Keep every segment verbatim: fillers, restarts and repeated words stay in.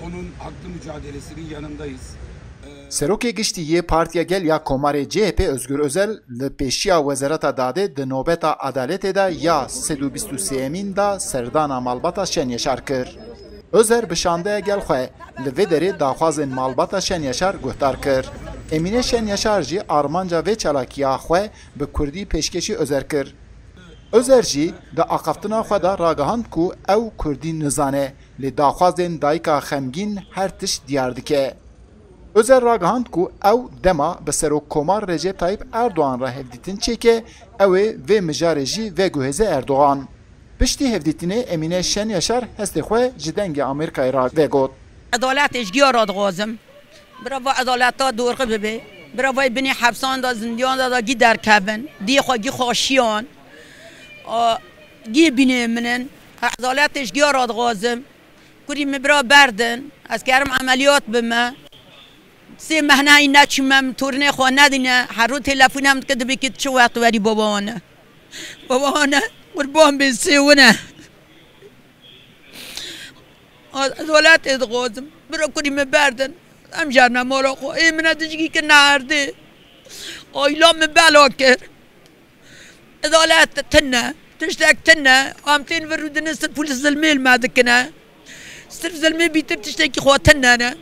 Onun haklı mücadelesinin yanındayız. Serokê Giştî yê Partiya Gel ya Komarê C H P Özgür Özel li pêşiya Wezareta Dadê di nobeta edaletê de ya sed û bîst û sêyemîn de serdana malbata Şen Yaşar kir. Özel bi şandeya gel xwe li vê derê daxwazên malbata Şen Yaşar guhdar kir. Emîne Şen Yaşar jî armanca vê çalakiya xwe bi kurdî pêşkêşî Özel kir. Özel jî di axaftina xwe de ragihand ku ew kurdî nizane, lê daxwazên dayika xemgîn her tişt diyar dike. Özel ragihand ku ew dema bi Serokkomar Recep Tayyip Erdogan re hevdîtin çêke, ew ê vê mijarê jî veguhêze Erdogan. Piştî hevdîtinê Emîne Şen Yaşar hestê xwe ji Dengê Amerîkayê re vegot. Edaletê ji giya re dixwazim. Bira va edaleta dorxi bibe. Bira vay binê hepsan de, zindiyan de, de gî derkevin. Diyê xwe gî xaşiyan. A, gî binê min in. Edaletê ji giya re dixwazim. Kurî min bira berdin. Ez kerim emeliyat bime. Sê mehna hîn neçûme, min tornê xwe nedîne. Her rû telefona min dike, dibê ki çi wext werî baba wan e. Baba wan e, qurban bê sê win e. Edaletê dixwazim. Bira kurî min berdin. Em jerne mala xwe. Ê min e dijî kir ne erdê. Ayla min bela kir. Edalet tune. Tiştek tune. Em tên vir û dinin sirf û zilmê li me dikine. Sirf zilmê bîtir tiştekî xwe tune ne.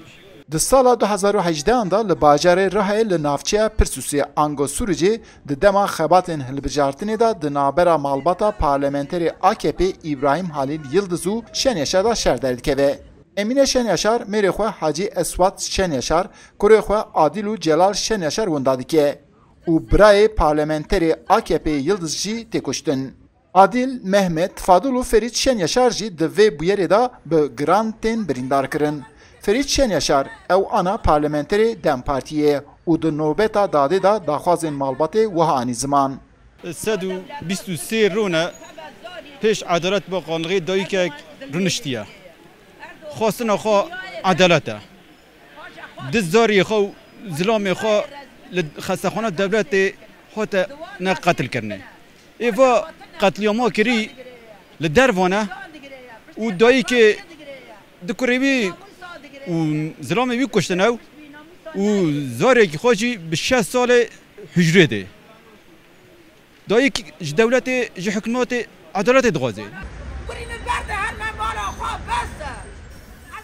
Di sala du hezar û hejdehan de li bajarê Rihayê li navçeya Pirsûsê ango Sûricê di dema xebatên hilbijartinê de di navbera malbata parlamenterê A K P Îbrahîm Halîl Yildiz û Şen Yaşar de şer derdikeve. Emîne Şen Yaşar mêrê xwe Hacî Eswat Şen Yaşar, kurê xwe Adîl û Celal Şen Yaşar winda dike û birayê parlamenterê A K P'ê Yildiz jî tê kuştin. Adîl, Mehmet, Fadil û Ferît Şen Yaşar jî di vê bûyerê de bi giran tên birîndarkirin. Ferît Şen Yaşar ew ana parlamenterê dem Partiyê ye û di nobeta dadê de daxwazên malbatê wiha anî ziman. Sed û bîst û sê rûne pêş edalet bakanlığê dayikek rûniştiye. Xwestina xwe edalet e. Di zariyê xwe û zilamê xwe li xestexana dewletê hate ne qetilkirinê. Ê va qetlîama kirî li dervan e û dayikê di kurê wî û zilamê wî kuştine û zarekî xwe jî bi şeş salê hicrê dê. Dayik ji dewletê, ji hikûmetê edaletê dixwaze. Kurî min berde her me mala xwe bes e.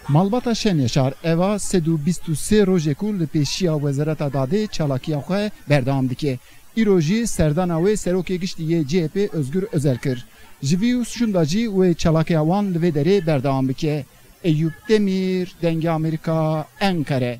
Malbata Şen Yaşar eva sed û bîst û sê rojê ku li pêşiya Wezareta Dadê çalakiya xwe berdewam dike. Îro jî serdana wê Serokê Giştî yê C H P Özgür Özel kir. Ji vî û şûnda jî wê çalakiya wan li vê derê berdewam bike. Eyûp Demîr, Dengê Amerîka, Enqere.